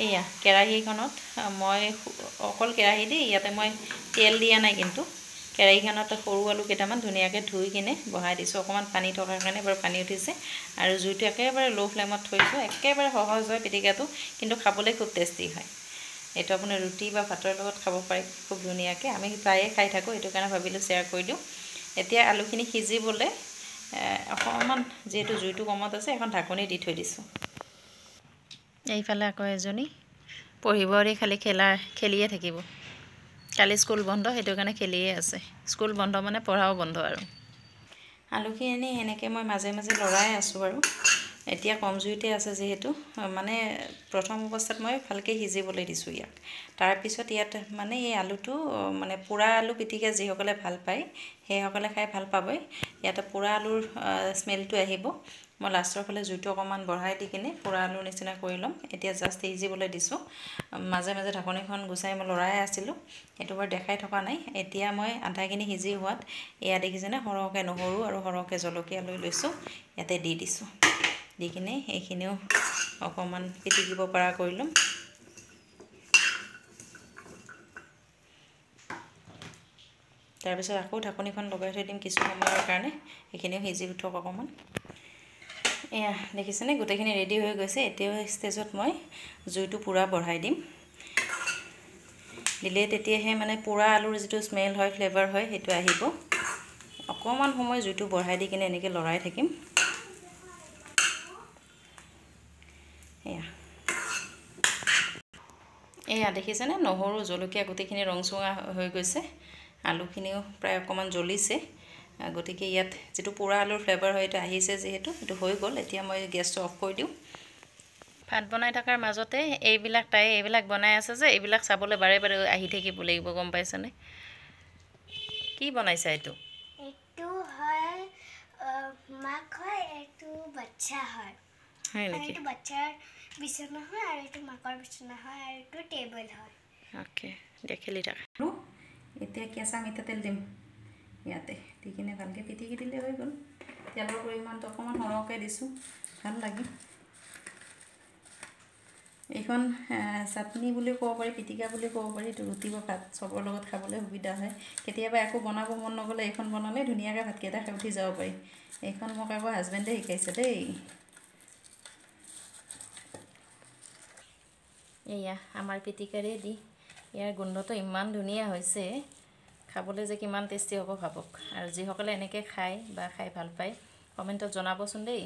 এয়া কেৰাহীখনত মই অকল কেৰাহী দেই, ইয়াতে মই তেল দিয়া নাই, কিন্তু কেৰাহীখনত সৰু আলু কেইটামান ধুনীয়াকৈ ধুই কিনে বহাই দিছোঁ। অকণমান পানী থকাৰ কাৰণে বাৰু পানী উঠিছে। আৰু জুইটো একেবাৰে ল' ফ্লেমত থৈছোঁ। একেবাৰে সহজ হয় পিটিকাটো, কিন্তু খাবলৈ খুব টেষ্টি হয়। এইটো আপুনি ৰুটি বা ভাতৰ লগত খাব পাৰে খুব ধুনীয়াকৈ। আমি প্ৰায়ে খাই থাকোঁ, সেইটো কাৰণে ভাবিলোঁ শ্বেয়াৰ কৰি দিওঁ। এতিয়া আলুখিনি সিজিবলৈ অকণমান, যিহেতু জুইটো কমত আছে, এখন ঢাকনি দি থৈ দিছোঁ। এইফালে আকৌ এজনী পঢ়িব এৰি খালি খেলিয়ে থাকিব। কালি স্কুল বন্ধ, সেইটো কাৰণে খেলিয়ে আছে। স্কুল বন্ধ মানে পঢ়াও বন্ধ। আৰু আলুখিনি সেনেকৈ মই মাজে মাজে লৰাই আছোঁ বাৰু। এতিয়া কম জুইতে আছে যিহেতু, মানে প্ৰথম অৱস্থাত মই ভালকৈ সিজিবলৈ দিছোঁ ইয়াক। তাৰপিছত ইয়াত মানে এই আলুটো, মানে পোৰা আলু পিটিকা যিসকলে ভাল পায় সেইসকলে খাই ভাল পাবই। ইয়াতে পোৰা আলুৰ স্মেলটো আহিব। মই লাষ্টৰ ফালে জুইটো অকণমান বঢ়াই দি কিনে পোৰা আলুৰ নিচিনা কৰি ল'ম। এতিয়া জাষ্ট সিজিবলৈ দিছোঁ। মাজে মাজে ঢাকনিখন গুচাই মই লৰাই আছিলোঁ, সেইটো বাৰু দেখাই থকা নাই। এতিয়া মই আধাখিনি সিজি হোৱাত এয়া দেখিছেনে, সৰহকৈ নহৰু আৰু সৰহকৈ জলকীয়া লৈ লৈছোঁ, ইয়াতে দি দিছোঁ। দি কিনে এইখিনিও অকণমান পিটিকিব পৰা কৰি ল'ম। তাৰপিছত আকৌ ঢাকনিখন লগাই থৈ দিম কিছু সময়ৰ কাৰণে, সেইখিনিও সিজি উঠক অকণমান। এয়া দেখিছেনে, গোটেইখিনি ৰেডি হৈ গৈছে। এতিয়া ষ্টেজত মই জুইটো পূৰা বঢ়াই দিম। দিলে তেতিয়াহে মানে পোৰা আলুৰ যিটো স্মেল হয়, ফ্লেভাৰ হয়, সেইটো আহিব। অকণমান সময় জুইটো বঢ়াই দি কিনে এনেকৈ লৰাই থাকিম। এয়া এয়া দেখিছেনে, নহৰু জলকীয়া গোটেইখিনি ৰংচঙা হৈ গৈছে, আলুখিনিও প্ৰায় অকণমান জ্বলিছে। গতিকে ইয়াত যিটো পোৰা আলুৰ ফ্লেভাৰ হয় সেইটো আহিছে, যিহেতু সেইটো হৈ গ'ল। এতিয়া মই গেছটো অফ কৰি দিওঁ। ভাত বনাই থকাৰ মাজতে এইবিলাক তাই এইবিলাক বনাই আছে যে, এইবিলাক চাবলৈ বাৰে বাৰে আহি থাকিব লাগিব, গম পাইছেনে? কি বনাইছা এইটো? এইটো হয় মাক হয়, এইটো বাচ্চা হয়। হয় নেকি? এইটো বাচ্চাৰ বিচনা হয় আৰু এইটো মাকৰ বিচনা হয় আৰু এইটো টেবুল হয়। অ'কে, দিয়া খেলি থাকা। আৰু এতিয়া কেঁচা মিঠাতেল দিম ইয়াতে, দি কিনে ভালকৈ পিটিকি দিলে হৈ গ'ল। তেলৰ পৰিমাণটো অকণমান সৰহকৈ দিছোঁ, ভাল লাগে। এইখন চাটনি বুলিও ক'ব পাৰি, পিটিকা বুলিও ক'ব পাৰি। এইটো ৰুটি বা ভাত চবৰ লগত খাবলৈ সুবিধা হয়। কেতিয়াবা একো বনাব মন নগ'লে এইখন বনালে ধুনীয়াকৈ ভাতকেইটা খাই উঠি যাব পাৰি। এইখন মোক আকৌ হাজবেণ্ডে শিকাইছে দেই। এয়া আমাৰ পিটিকা ৰেডি। ইয়াৰ গোন্ধটো ইমান ধুনীয়া হৈছে, খাবলৈ যে কিমান টেষ্টি হ'ব ভাবক। আৰু যিসকলে এনেকৈ খায় বা খাই ভাল পায় কমেণ্টত জনাবচোন দেই।